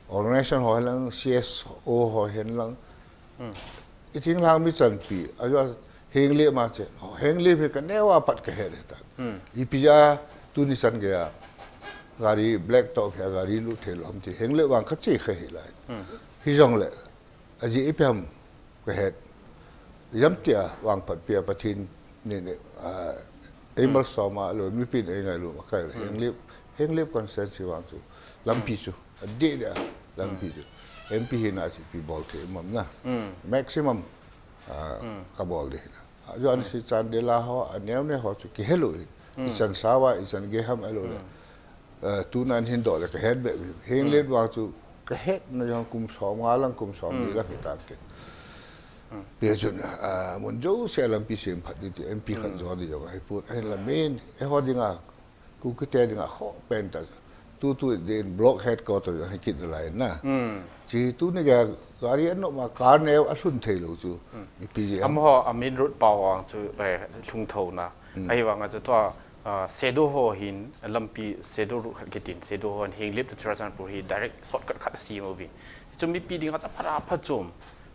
Organization ho hen lang, C S O ho hen lang. I thinglhang mi chanpi, a jo heng le ma che. Heng le phi ka neo a pat ka he le ta. I pi ja tu ni chan ge a. Gari black top he gari lu thei lo ham ti. Heng le wang ka che kha hi lai. Hi jong le. A ji i piam ka het. Jam tia wang pat pia Pathin ni ni, ah, ei mal soma lo, mi pin ei ngai lo ma kai le. Heng lip, heng lip constituency wang chu. Lampi chu. A de de a, lampi chu. M P hi na chi pi bol the mam na. Maximum, ah, ka bol de na. A jo an si chan de la ho, a neo ne ho chu ki helu in. I chan sawa, i chan ge ham alo le. Eh, tunan hin doh le ka het be. Heng let wang chu ka het na jong kum som nga lang kum som ni lang hi tan te. Pia chun, ah, mun jo se lampi sem phat di ti M P khat jo di jong hi put. Ahin la main, e ho dinga, ku ki te dinga ho pen ta. Tu tu din block headquarter jong hi kit lai na. Chi tu ni ga gari an no ma car neo a lhun thei lo chu. I pi je. Am ho a main road pa wang chu, eh, lhung tho na. Ahi vang a chu tua, ah, Sedo ho hin, lampi Sedo road khat kitin, Sedo ho hin Henglep to Churachandpur hi direct shortcut khat a sim uvin. Chu mipi dinga chu a phat a phat chom,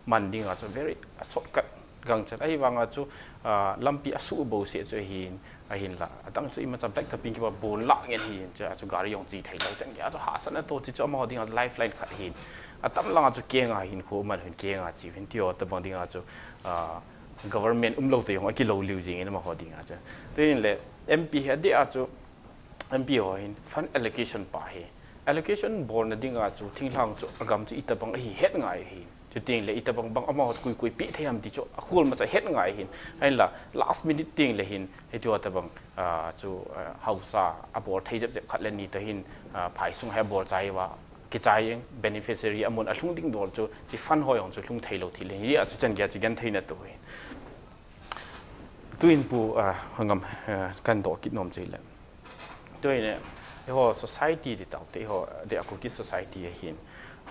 man dinga chu very shortcut gang chan. Ahi vang a chu, ah, lampi a su bo se chu hin, ahin la. Adang chu ima cha black topping kiba bon la ngen hin, chu a chu gari jong chi thei lo chan ge. A chu hahsatna to chi chu amaho dinga lifeline khat hin. Atam langa chu kenga hin khu man hin kenga chi hin ti ho tabang dinga chu, ah, government um lo te jong a kilo liu jing in amaho dinga chu. Tin le M P hi a dia chu M P ho hin fund allocation pa hi. Allocation bol na dinga chu thinglhang chu a gam chu itabang ahi het ngai hi. Chuting le itabang bang amaho chu kui kui pi thei ham ti chu a khul ma cha het ngai hin. Ahin la last minute ting le hin hiti ho tabang, ah, chu, ah, hausa a bol thei jep jep khat le ni ta hin, ah, phai sung hai a bol chai va. Kichai jeng, beneficiary a mun a lhung ding dol chu, chi fund ho jong chu lhung thei lo thi le, hi a chu chan gei a chu gen thei na tu hi. Tu in pu, ah, hangam, ah, kan doh kit nom chi le. Tu in, eh, eiho society ti tau te, eiho, the Kuki society a hin.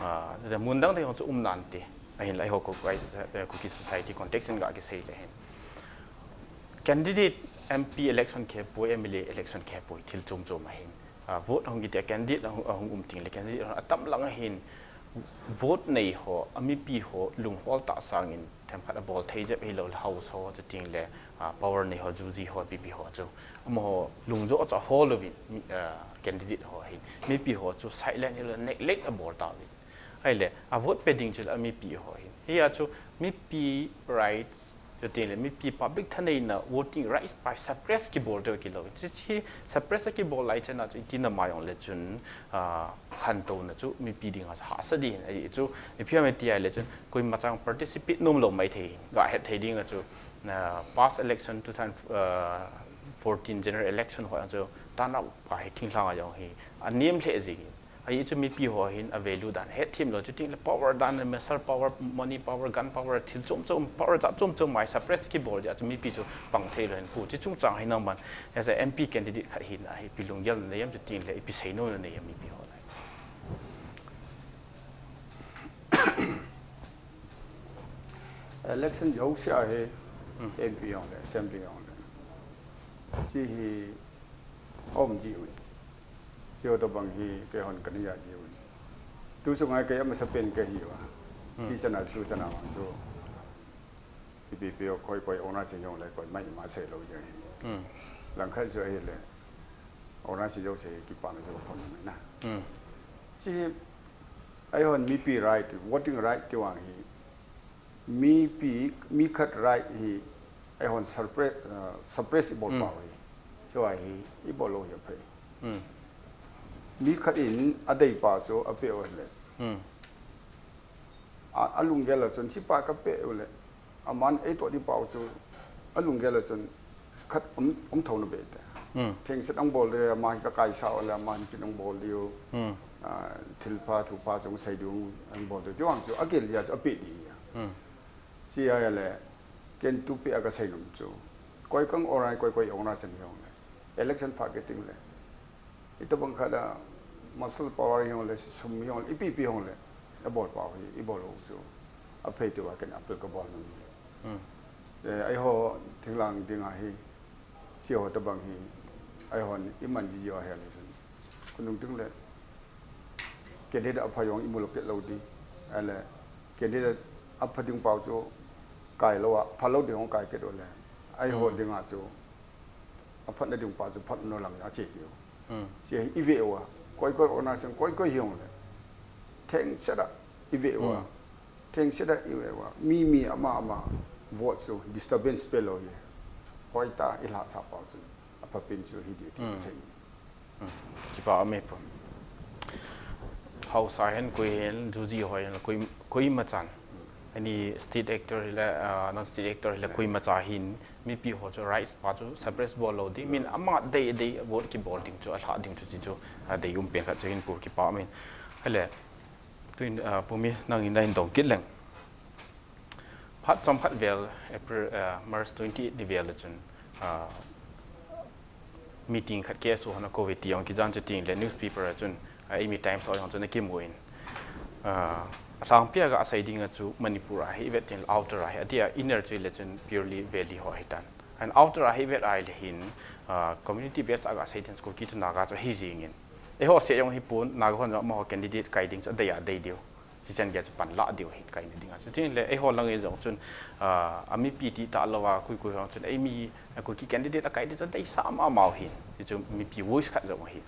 Ah, the mun dang te jong chu um nan te. Ahin la eiho Kuki, eh, Kuki society context in ga kisei le hin. Candidate M P election khe poi, M L A election khe poi, thil chom chom ahin. Ah, vote ahung kiti a candidate ahung, ahung um ting le candidate ahung atam lang ahin vote nei ho, a mipi ho, lunghol ta sangin themkhat a bol thei jep hi lo le house ho, chuting le, ah, power nei ho, juji ho, B B ho chu. Amaho lungjo cha ho lo vin, mi, ah, candidate ho hin. Mipi ho chu silent hi lo neglect a bol ta vin. Ahile, a vote pe ding chu le a mipi ho hin. Hi a chu mipi rights, chuting le mipi public thaneina voting rights pa suppress kibol deu kilo. Chi chi suppress kibol lai chana chu iti na ma jong le chun, ah, khantou na chu mipi dinga chu hahsa di hin. Ahi chu, ipi ham iti ahile chun, koima chang participate nom lo mai thei, ga het thei dinga chu, ah, past election two thousand, ah, fourteen general election ho a chu, turnout pa hi thinglhang a jong hi, a nem lheh jing in. Ahi chu mipi ho hin a value dan het thim lo, chuting le power dan le muscle power, money power, gun power, thil chom chom, power jat chom chom mai suppress kibol dia chu mipi chu pang thei lo hin pu. Chi chung chang hin nang man, as a M P candidate khat hin a hi ipi lunggel na nei am chuting le ipi sei nom na nei am mipi ho lai. Election jouse a hi M P jong le, assembly jong le. Chi hi Om ji ui. Chi ho tabang hi keihon kana ja ji ui. Tu sunga kei amasapen kahi uva. Chi chana tu chana vang chu. Ipi pi o koi koi owner si jong le koi mai ma sei lo jeng hi. Langkhat chu ahile. Owner si jouse kipana chu kaphon mai na. Chi eihon mipi right, voting right ti vang hi. Mipi, mi khat right hi, eihon suppress, uh, suppress ibol pau hi. Chua hi, ibol lou hi aphei. Mi khat in adei pa chu apeh u le. A, alunggel a chun, chi pa kapeh u le. Aman eitoh di pau chu, alunggel a chun, khat um, um thou na be te. Thengset ang bol de, ama hi ka kaisa u le, ama hi sin ang bol diu. Ah, thilpha, thupha chung sei diu, ang bol diu. Ti vang chu, agel dia chu apeh di. Chi ahile, ken tupi a kasei nom chu. Koi kang orai, koi koi ong ra chen hiong le. Election pha ke ting le. Ito bang khat a muscle power hiong le, sum hiong le, ipi pi hiong le. Abol pau hi, ibol u chu. Aphei ti wa ken apel ka bol nung hi. Hmm. Eh, ai ho thinglang ding a hi. Si ho ta bang hi. Ai ho ni iman ji ji wa hi ni sun. Kunung ting le. Candidate apha jong imu lo kit lo di. Ale candidate apha ding pau chu kai lo a, pha lo ding hong kai kit o le. Ai ho ding a chu aphat na ding pau chu phat no lang a che di. Hmm. Che ive wa. Koi koi ona seng koi koi hiong le. Theng se da ive wa. Hmm. Theng se da ive wa. Mi mi ama ama vote chu disturbance pe lo ye. Hoi ta i la sa pau chu. Apha pin chu hi di ti sei. Chipa ame po. Hausa hen koi hen juji hoi hen koi koi machan. Ani state actor hile, ah, non state actor hile koi macha hin mipi ho chu rights pa chu suppress bol lo di. Min ama dei dei vote ki bol ding chu, alha ding chu chi chu, ah, dei um pen khat chu hin pu kipa min. Hele, tuin, ah, pu mi nang in na hin dong kit leng. Phat chom khat vel, April, ah, March twenty-eight ni vel le chun, ah, meeting khat K S O hon a kou ve ti jong kijan chu ting le newspaper a chun, ah, Eimi Times ho jong chun akimu in. Ah, alhangpi a ga sei ding a chu Manipur a hi vet tin outer a hi, atia inner chu le chun purely Valley ho hi tan. And outer a hi vet ai le hin, ah, community base a ga sei ding chu Kuki to Naga chu hi jing in. Eiho se jong hi pun, Naga hon jong amaho candidate kai ding chu adei a dei diu. Sichan gei chu pan la diu hi kai na ding a. Chutin le eiho lang in jong chun, ah, a mipi ti ta lo a, koi koi jong chun, eimi, a Kuki candidate a kai ding chu adei sa ma mau hin. Ti chu mipi voice khat jong hi.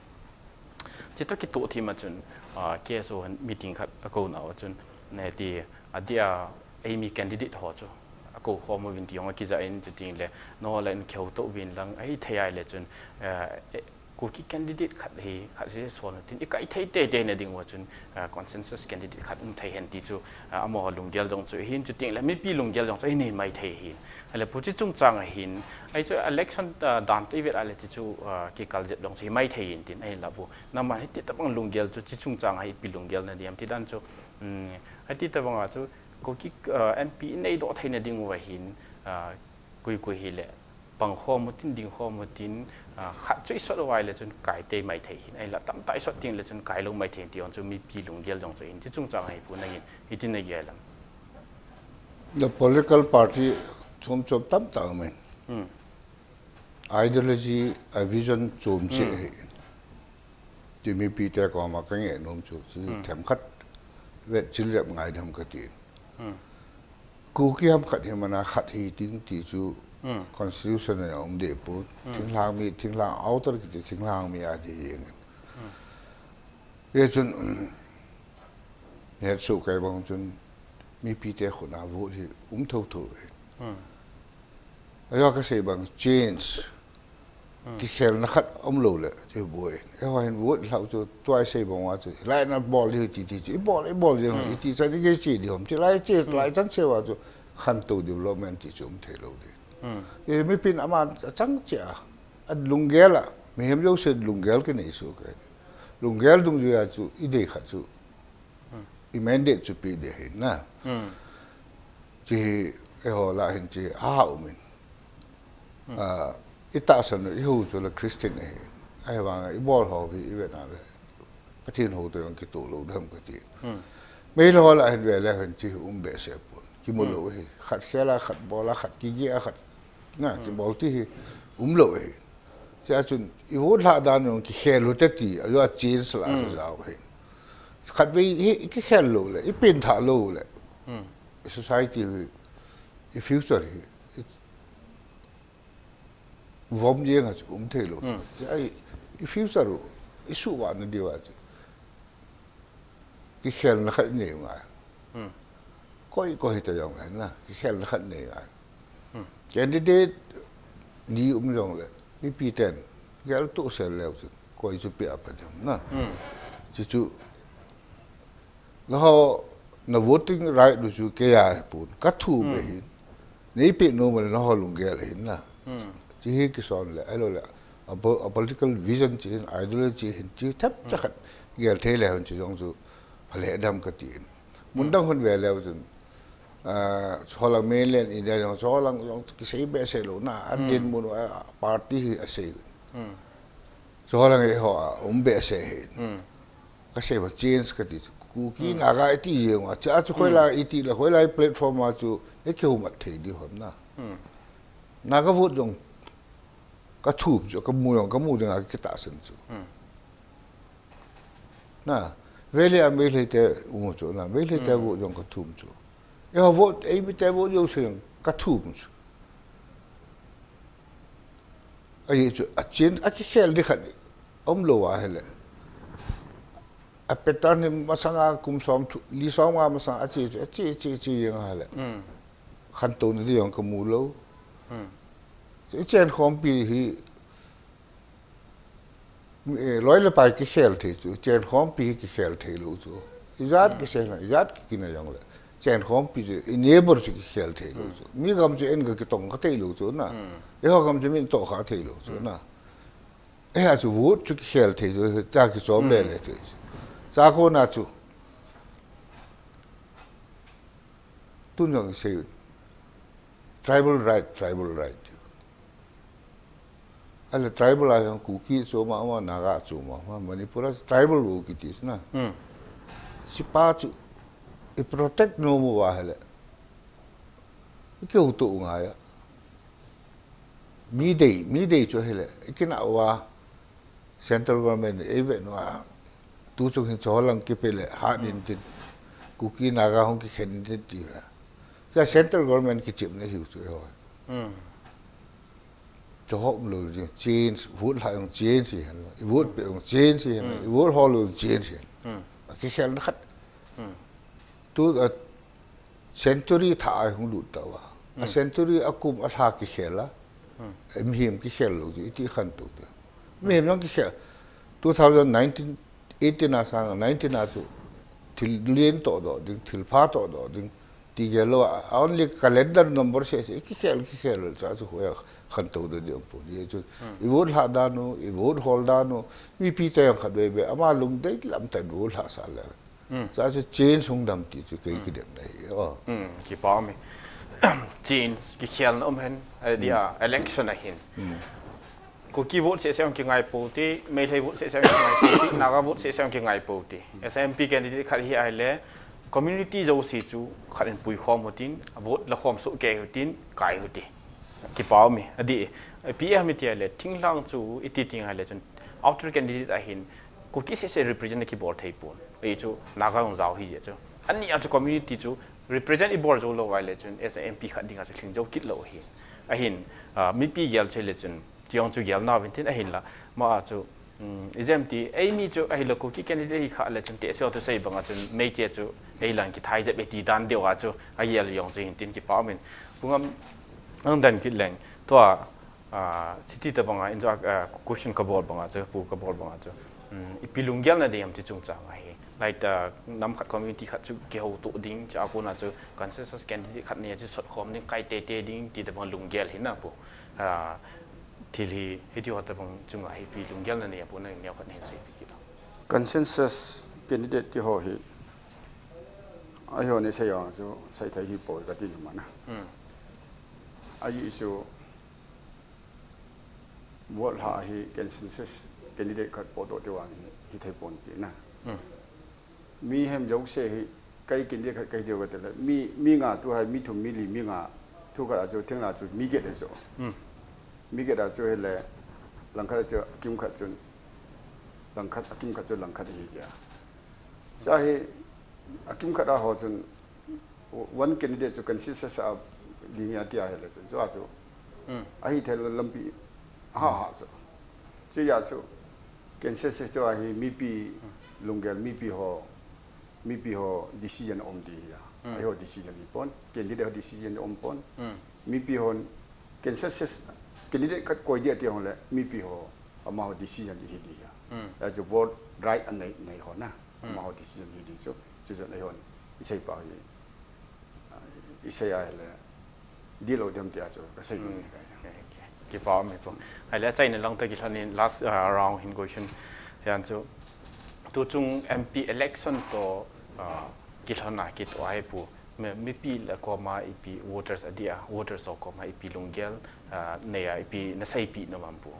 Chi to kito thi ma chun, ah, K S O han meeting khat a kou na o chun, ne ti, adia eimi candidate ho chu. A kou khom uvin ti jong a kija in chutin le, no la in kheu to uvin lang, ai thei ai le chun, ah, eh, Kuki candidate khat hi, khat si suan tin, i kai thei te te na ding wa chun, ah, consensus candidate khat um thei hen ti chu, ah, amaho lunggel dong chu hin chutin le, mipi lunggel dong chu hi nei mai thei hin. Ale pu chi chungchang a hin, ai chu election, ah, dan to i vet a le chi chu, ah, kikal jep dong chu hi mai thei hin tin, ai la pu. Naman hi ti tabang lunggel chu chi chungchang a hi pi lunggel na diam ti dan chu, um, ai ti tabang a chu, Kuki, ah, M P nei do thei na ding wa hin, ah, koi koi hi le, pang khom u tin, ding khom u tin, ah, khat chu i sot u vai le chun kai te mai thei hin. Ai la tam ta i sot tin le chun kai lo mai thei hin ti jong chu mipi lunggel jong chu hin. Ti chungchang a hi pu nangin, hi tin na gel am. The political party chom chom tam ta um in. Hmm. Ideology, a vision chom che Hmm. hi. Ti mipi te koma ka nge nom chu, chu Hmm. themkhat vet chil jep ngai dem ka tin. Hmm. Kuki ham khat hi mana khat hi ting ti chu Hmm. constitution a um de pu. Hmm. Thinglhang mi, thinglhang outer kiti thinglhang mi a di jeng. Hmm. Ye chun, um, het su kai bang chun mipi te khut a vote hi um tho tho e. Hmm. Ayo ka sei bang change. Hmm. Kikhelna khat um lo le, che boi. E ho hin vote hlau chu, tua i sei bang wa chu. Lai na bol hi ti ti chu. I bol, i bol jeng Hmm. i ti chan i ke che di hom. Ti lai che, Hmm. lai chan che wa chu. Khantou development ti chu um thei lo di. Hmm. E mipin ama chang che a. A lunggel a. Mihem jouse lunggel kinei su ke. Lunggel dungjuia chu, i dei khat chu. Hmm. I mandate chu pe de hin na. Hmm. Chi hi, eiho la hin chi a ha um in. Hmm. Ah, i tahsan u, i ho chu la Christian ahi. Ahivang, i bol ho hi, i vet na le. Pathen ho to jong kito lo dem ka ti. Hmm. Meilhei ho la hin ve le hin chi hi um behseh pon. Kimu Hmm. lo hi. Khat khel a, khat bol a, khat kigeh a, khat na, Hmm. kibol ti hi um lo hi. Chia chun, i vote hlah dan jong kikhel u te ti, a jua change la Hmm. jao hi. Khatvei hi, i kikhel lo le, i pengthah lo le. Hmm. I society hi, i future hi, i vom jeng a chu um thei lo. Hmm. Chia i, i future u, i suhvah na diu a chu. Kikhelna khat nei ngai. Hmm. Koi, koi hita jong le na, kikhelna khat nei ngai. Hmm. Candidate li um jong le, mipi ten, gel tu sel leu chu, koi chu pe a pa jong na. Hmm. Chi chu, na ho, na voting right lu chu kei a pun, ka thu Hmm. be hin, Nei pe nom le na ho lunggel hin na. Hmm. Chi hi kison le, ahilou le, a po-, a political vision chi hin, ideology hin, chi themcha Hmm. khat gel thei le hin chi jong chu, pha le dam ka ti in. Mun Hmm. dang hon ve le chun, Ah, Cholang mainland India jong, Cholang jong kisei behseh lou na, a dinmun a party hi asei. Cholang eiho a um behseh hi. Kasei ba change kati chu. Kuki Naga iti jeng a, cha chu khoilai iti la, khoilai platform a chu, e kihumat thei di hon na. Naga vote jong kathum chu, kamu jong, kamu ding a kitahsan chu. Na, Valley a Meitei te um chu, na, Meitei te vote jong kathum chu. Eiho vote, eimi te vote jouse jong kathum chu. Ahi chu, a change, a kikhel di khat, um lou a hile. A pattern hi masang a kum som thu, li som nga masang a che chu, a che, che, che jeng a hile. Khantouna di jong kamu lou. Chu i chenkhompi hi, eh, loi le pai kikhel thei chu, chenkhompi hi kikhel thei lou chu. Ijat kisei na, ijat kikina jong le. Chenkhompi chu, i neighbor chu kikhel thei lou chu. Mi gam chu en ga kitong kha thei lou chu na. Eiho gam chu min toh kha thei lou chu na. Eiho chu vote chu kikhel thei chu, ta kichom le le thei chu. Cha kona chu. Tun jong i sei un. Tribal right, tribal right. Ahile tribal a jong Kuki chu ma ma, Naga chu ma ma, Manipur a tribal vo kiti na. Sipa chu i protect nom uva hile. I keu to ngai a. Mi dei, mi dei chu hile. I kina uva. Central government, ei ve nu a, tu chung hin Cholang kipe le, hat in tin, Kuki Naga hung kikhen in tin ti ve. Cha central government kichepna hiu chu eiho. Chohom lou ding, change, vote lha jong change hi hen, i vote pe jong change hi hen, i vote hol jong change hi hen. A kikhelna khat. Tu, a, century thah a hung lut tauva. A century a kum a lha kikhel a. Mihem kikhel lou chu, iti khantou te. Mihem jong kikhel. Two thousand nineteen, eighteen a sang, nineteen a chu thil lien toh doh ding, thil pha toh doh ding. Ti gel lou a, only calendar number seh seh, kikhel, kikhel lou cha chu hoiya khantou doh ding pon. Ye chu, i vote lha dan u, i vote hol dan u, mipi te jong khat veve, ama lungdei lam tah in vote lha sah le. Cha chu change hung dam ti chu kei kidemna hi, o. Kipa mi. Change, kikhelna um hen, a dia, election a hin. Kuki vote seh seh jong kingai pou te, Meitei vote seh seh jong kingai pou te, Naga vote seh seh jong kingai pou te. S I M P candidate khat hi ahile, community jouse chu khat in puikhom u tin, vote lakhom soh kei u tin, kai u te. Kipa mi, adi, P A mi ti ahile, thinglhang chu iti ting ahile chun, outer candidate a hin, Kuki seh seh represent kibol thei pon. Ahi chu, Naga jong jao hi jeh chu. Ani a chu community chu represent ibol jou lou ahile chun S I M P khat dinga chu lhing jou kit lou hi. Ahin, ah, mipi gel chu le chun, chujong chu gel nau vin tin ahinla. Ma a chu, um, ijemti, eimi chu ahile Kuki candidate hi kha le chun tehse ho tu sei banga chun Meitei chu eilang kithai jep e ti dan deuh a chu agel jong chu hin tin kipa min. Pu Ngam, nang dan kit leng. Tua, Ah, chiti tabanga, in chu, ah, question kabol banga chu, pu kabol banga chu. Um, ipi lunggel na ding ham ti chungchang ahi. Like, ah, nam khat community khat chu kihouto ding, chu a kona chu consensus candidate khat nei chu sotkhom ding, kai tete ding, ti tabang lunggel hi na pu. Ah, thil hi, hiti ho tabang chunga hi ipi lunggel na nei a pu na neo khat nei sei pi kilo. Consensus candidate ti ho hi, ahi ho ni sei ang chu, sei thei hi poi kati nu mana. Hmm. Ahi chu, Vote lha hi consensus candidate khat podoh teu vang hi, hithei pon ti na. Hmm. Mihem jouse hi kei candidate khat kei deu kati le. Mi, mi nga tu hai, mi thum, mi li, mi nga. Thu khat a chu, thing la chu, mi get a chu. Hmm. Mi get a chu hile, langkhat a chu, akim khat chun. Langkhat, akim khat chu, langkhat hi tia. Cha hi, akim khat a ho chun, one candidate chu consensus a ding a tia hile chun, chua chu. Hmm. Ahi thei lampi, ha ha chu. Chuya chu, consensus chu ahi mipi lunggel, mipi ho, mipi ho decision um ti hi a. Hmm. Ahi ho decision hi pon, candidate ho decision um pon. Hmm. Mipi hon consensus, candidate khat koi dia ti hon le, mipi ho, amaho decision hi di hi a. Hmm. Ahi chu vote right a nei, nei ho na. Hmm. Amaho decision hi di chu, chu chun ahi hon, isei pa hi. Ah, isei a hile, di lou dem tia chu, kasei lou ni kai. Okay, okay. Kipa mi pu. Ahile, achaina lang toh kilhon in last, ah, round hin question. Hian chu, tu chung M P election toh, ah, kilhon a kitoh ahi pu. Mi- mipi le koma ipi voters adia, voters ho koma ipi lunggel, ah, nei a ipi nasei pi na mampu.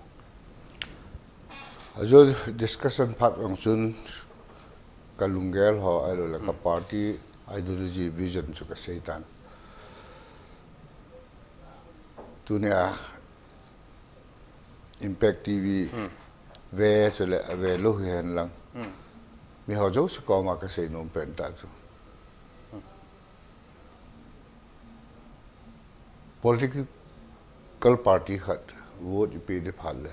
Ajo discussion part ang chun ka lunggel ho ahilou le ka party ideology vision chu ka sei tan. Tunia Impact T V ve chule ve lou hihen lang. Mi ho jouse koma ka sei nom pen ta chu. Political party khat vote ipi di phat le.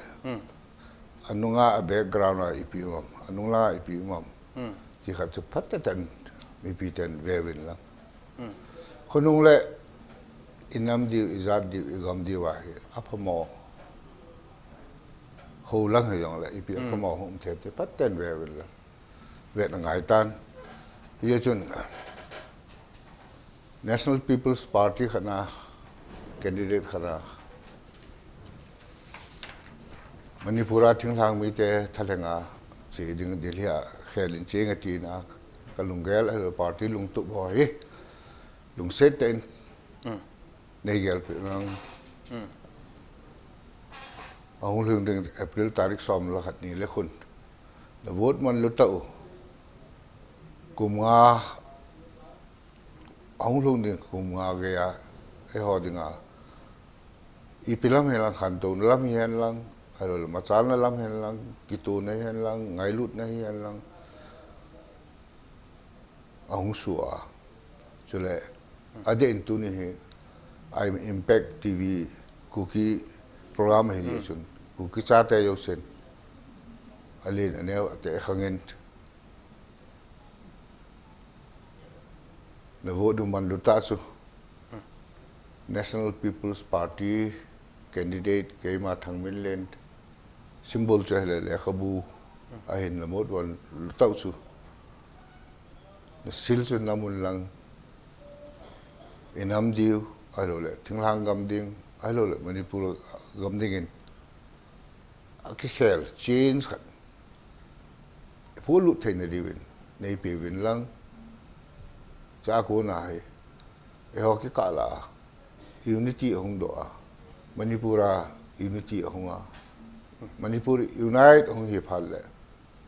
Anunga a background a ipi um am, anung la ipi um am. Ti khat chu phatah in mipi ten ve uvin lang. Khonung le inam diu, ijat diu, igam diu ahi. Aphamo. Ho lang hijong le, ipi aphamo hung um them ti phatah in ve uvin lang. Vet na ngai tan. Hijeh chun National People's Party khat na candidate khat na Manipur a thinglhang mite thalheng a che ding Delhi a khel in cheng ati na ka lunggel a party lungtup ho hi lungset tah in nei gel pi nang. Ahung lhung ding April tarik som le khat ni le khun. Na vote man lou tau. Kum nga ahung lhung ding kum nga gei a eiho dinga ipi lam hihen lang, khantouna lam hihen lang, ahilou le machalna lam hihen lang, kitouna hihen lang, ngailutna hihen lang. Ahung sua. Chule adeh in tuni hi Impact T V Kuki program hi chun Kuki chate jousen alen aneo ate khangin na vote du man du ta chu. National People's Party candidate keima Thangminlen symbol chu ahile lekhabu ahin na vote van lu tau chu. Na sil chu na mun lang inam diu, ahilou le thinglhang gam ding, ahilou le Manipur gam dingin akikhel change khat. Phulut theina diuvin, neipe uvin lang. Cha kona hi, eiho kikah la, unity ahung doh a, Manipur a unity ahung a, Manipur unite ahung hi phat le,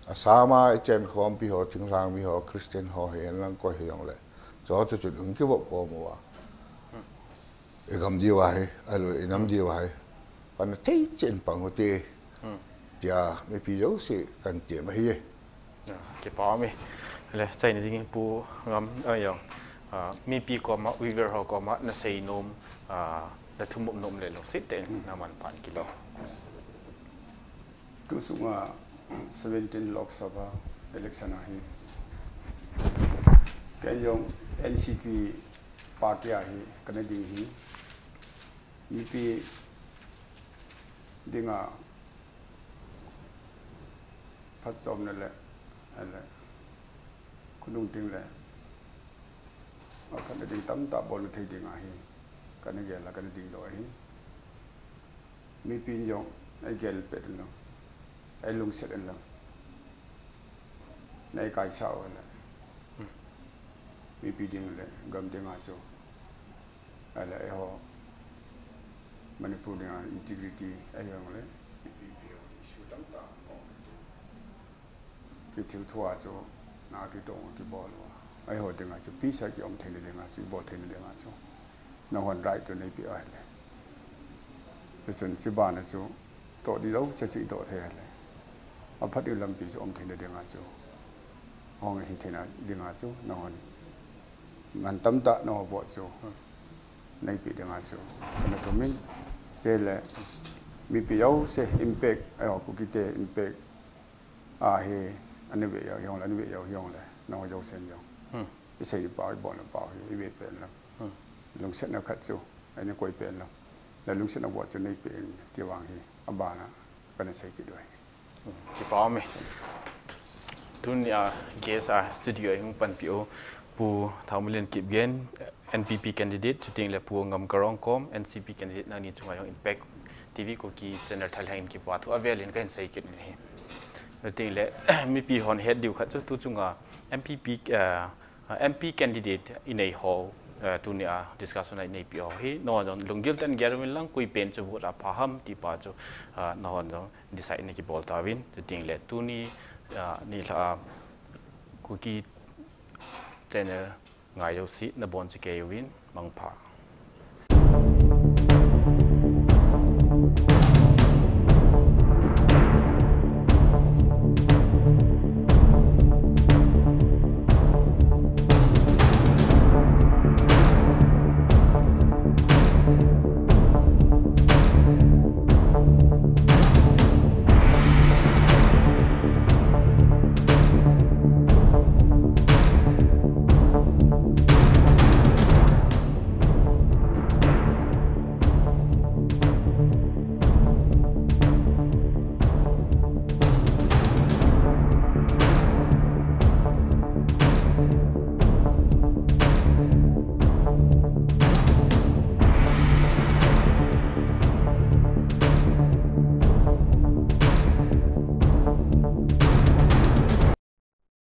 Assam a ichen khompi ho, thinglhang mi ho, Christian ho hihen lang koi hijongle, chu chu chun hung kivop khom uva. Igam diu ahi, ahilou le inam diu ahi. Pan thei chen pang u te. Tia mipi jouse kan ti ma hi. Kipa mi. Le, chaina ding Pu Ngam, a, jong. A, mipi koma, viewer ho koma, na sei nom, a, na thum nom le lungset tah in na man pan kilo. Tu sunga seventeen Lok Sabha election ahi. Ken jong N C P party ahi, kana ding hi. Mipi dinga phatchomna le, ale, khonung ding le, aphatna ding tamtah bolna thei ding ahi, kana gel a kana ding doh ahi. Mipi in jong, eigel pet in lang, eilungset in lang. Nei kaisah u le. Mipi ding le, gam ding a chu. Ale eiho Manipur dinga integrity ahi jongle, ipi ipi issue tamtah um. Kithil thua chu na kitong kibol uva. Eiho dinga chu peace a kium theina dinga chu, ibol theina dinga chu. Nanghon right chu neipe ahile. Chuchun chubana chu toh di lou, chuchu itoh thei ahile. Aphat ding lampi chu um theina dinga chu. Hung hi theina dinga chu, nanghon. Man tamtah nangho vote chu. Neipe dinga chu. Kana thumin, chule, mipi jouse impact, eiho Kuki te impact. Ahi, ana ve jou hijongle, ana ve jou hijongle, nangho jousen jong. Isei pau, ibolna pau hi, ive pen lou. Lungsetna khat chu, eina koi pen lou. Na lungsetna vote chu neipe in, ti vang hi, abana, kana sei kit u ahi. Kipa mi. Tunia guest a studio a hung panpi u, Pu Thaominlen Kipgen, N P P candidate, chuteng le Pu Ngamkarong kom, N C P candidate, nangni chunga jong Impact T V Kuki channel thalheng in kipa thu avel in kahin sei kit in ahi. Chuteng le, mipi hon het diu khat chu tu chunga M P P, ah, M P candidate inei ho, eh, tuni a discussion a ineipi ho hi, nahon jong lunggil tah in gel uvin lang, koi pen chu vote a pha ham ti pa chu, ah, nahon jong decide na kibol tauvin, chutengle tuni, ah, nilhah a Kuki channel ngai jouse nabonchauvin mangpha.